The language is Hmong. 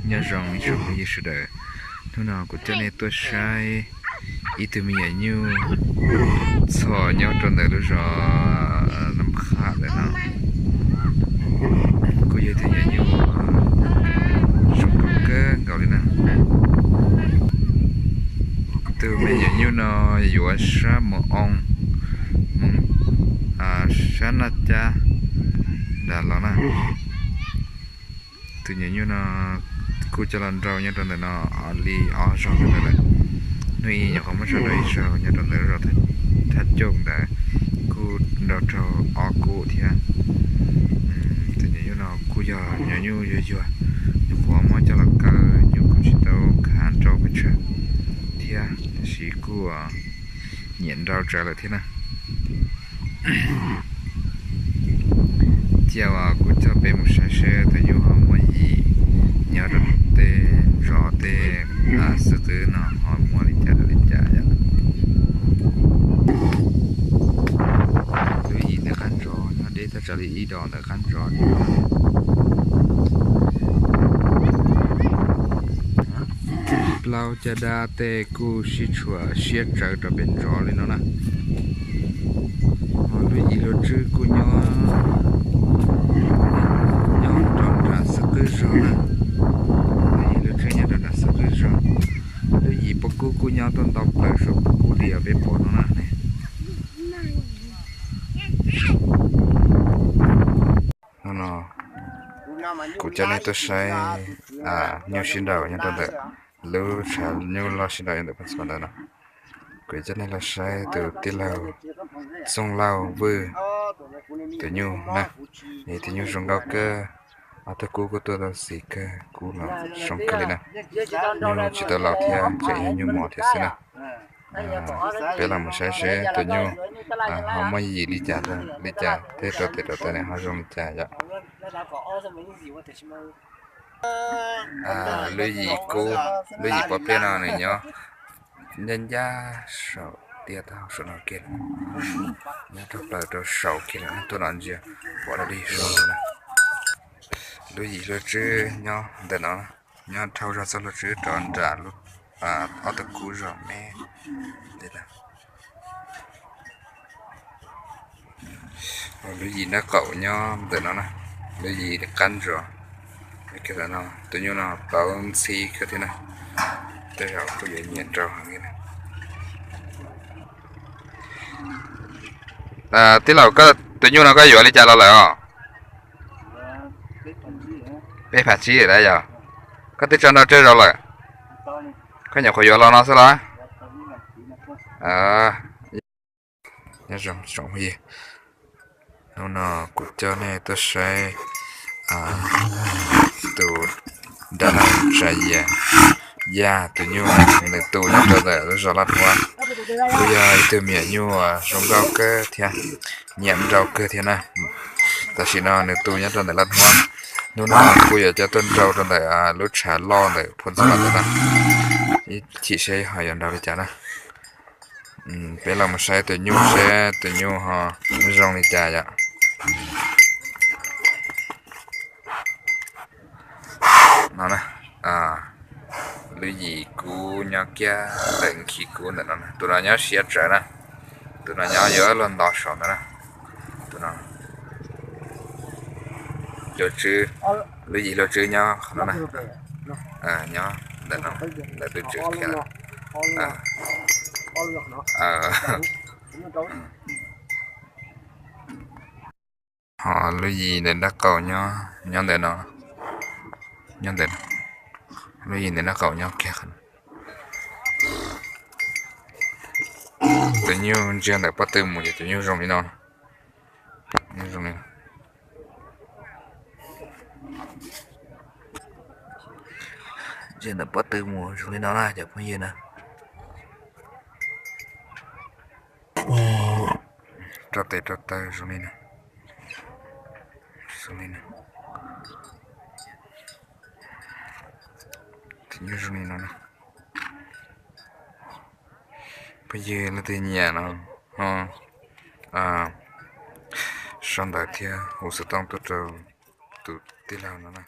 Nyob zoo ib tsoom phooj ywg sawv daws, hnub no kuv coj nej tuaj saib ib tug me nyuam nyuj txhom nyob rau ntawm lub zos Nam Qhab ntawm no. Kuj yog ib tug me nyuam nyuj zoo nkauj kawg nkaus li na. Tus me nyuam nyuj no yuav sab Mus Oo, Mus, sab Naj Cab nrad los na. Tus nyuam nyuj no kuj coj los nrau nyob rau ntawm no li ob zaug ntawd lawm. Hnub ib nyuam qhuav muab tso nrau ib zaug nyob rau ntawm zos Thaj Cooj ntawd, kuj nrau raug ob kub thiab. Tus nyuam nyuj no kuj yog nyuam nyuj yuag yuag, nyuam qhuav muab coj los kaw, nyuam kuj tsis tau khav nrau pes tsawg thiab, tiam sis kuj nyiam nrau tsawv lawm thiab na. Cia uas kuv coj peb mus saib seb tus nyuj ho muaj yim nyob rau tej ntsos tej xwb qwb no ho muaj li cas li cas yom. Lub yim ntawm qab ntsos nyob deb thaj tsam li ib dos ntawm qab ntsos li. Plaub caj dab tej kuj sib tshuam siab tsawv rau pem ntsos li no na. Ho lub yim hlua tswb kuj nyob, nyob rau nram xwb qwb zog na. Lub yim hlua tswb nyob rau nram xwb qwb zog. Lub yim pob kub kuj nyob tuaj ntau plaws saum pob kub li uas peb pom no na. Hnub no kuv coj nej tuaj saib nyuj sib nraus nyob rau ntawm lub tshav nyuj loj sib nraus nyob ntawm Phoos Xos ntawd no. Kuv coj nej los saib tus tij laug Txooj Lauj Vwj tus nyuj na. Tus nyuj zoo nkauj kawg, ob tug kub kuj tuaj tau xiv kawg, kub los zoo kawg li na. Nyuj tsis tau laus thiab, tseem yog nyuj mos thiab xwb na. Peb los mus saib seb tus nyuj ho muaj yim li cas, li cas thiab rau tes rau taw nws ho zoo li cas yom. Lub yim kub, lub yim pob pliaj no nws nyob ncaj ncaj saum tiaj tag saum no kiag, nyob rau plaws rau saum kiag lawm, tuaj no ntsia pom dog dig saud na. Lub yim hlua tswb nyob ntawm no, nyob dhau zog txoj hlua tswb rov nram ob tug kub zog me li ntawd. Lub yim nraub qaum nyob ntawm no na, lub yim qab ntsos. Tus nyuj no plaub ntxhib kawg thiab na, tej zaum kuj yuav nyiam nrau heev li na. Tij laug, tus nyuj no koj yuav li cas los lawm os? Peb phav tsib lawm yog? Koj twb tso nrau tsawg zaus lawm? Koj nyuam qhuav yuav los no xwb los? Nyob zoo tsoom phooj ywg, hnub no kuv coj nej tuaj saib tus dab laug Tsav Yias Yaj tus nyuj, nws tu nyob rau ntawm lub zos Laj Huab. Kuj yog ib tug me nyuam nyuj zoo nkauj kawg thiab, nyiam nrau kawg thiab na. Tam sim no nws tu nyob rau ntawm Laj Huab. Hnub no kuj yuav coj tuaj nrau rau ntawm lub tshav loj ntawm Phoos Xos ntawd na. Ib chim seb ho yuav nrau li cas na. Peb los mus saib tus nyuj seb tus nyuj ho zoo li cas yom. No na, lub yim kub nyob kiag ntawm khi kub ntawm no, tus no nyob siab tsawv na. Tus no nyob yuav luag ntov saum ntawd na. Tus no, lub yim hlua tswb nyob qhov no na, nyob ntawm no, ntawm tus tswv qhia. Ho lub yim ntawm nraub qaum nyob, nyob ntawm no, nyob ntawm, lub yim ntawm nraub qaum nyob kiag. Tus nyuj ntsia ntawm pob tw mus ces tus nyuj zoo li no. Nyuj zoo li no. Ntsia ntawm pob tw mus zoo li no na cov phooj ywg na. Rau tes rau taw zoo li no. Zoo li no. Tus nyuj zoo li no na. Phooj ywg leej twg nyiam no ho sau ntawv thiab hu xov tooj tuaj rau tus tij laug no na.